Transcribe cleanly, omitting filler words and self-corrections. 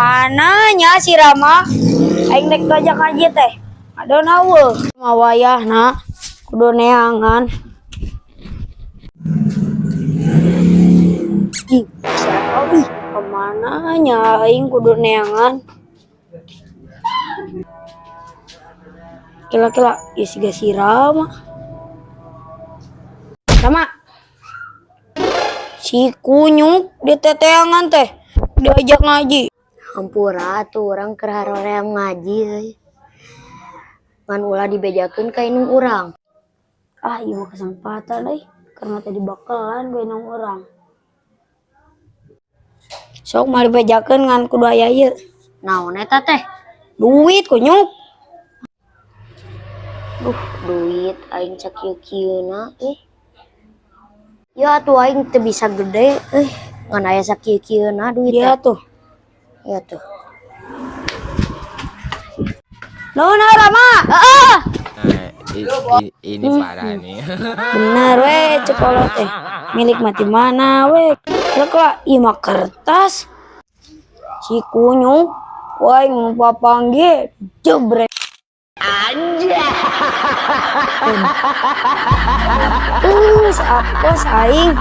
Mana nya si Rama? Aing dek ngajak ngaji teh. Ada nawe. Mawayahna kudu neangan. Ih, siapa ih? Kemana nya aing kudu neangan? Kila-kila ya siga si Rama. Rama. Si kunyuk di teteangan teh diajak ngaji. Hampura atuh urang keur haroream ngaji euy. Ngan ulah dibejakeun ka indung urang. Ah, ieu mah kesempatan euy, karena tadi bakalan gue indung urang. Sok mah dibejakeun ngan kudu aya ieu. Naon eta teh? Duit kunyuk. Duh, duit aing sakieu-kieuna euy. Ya atuh aing teu bisa gede euy. Ngan aya sakieu-kieuna duit Iya teh. tuh. Ya tuh. Nuhun Rama. Heeh. Nah, ini parah nih. Bener we cekolot teh. Milik mati mana we. Kira-kira ieu mah kertas. Si kunyuk wah mun papanggih jebrek. Anjay. Terus apes aing.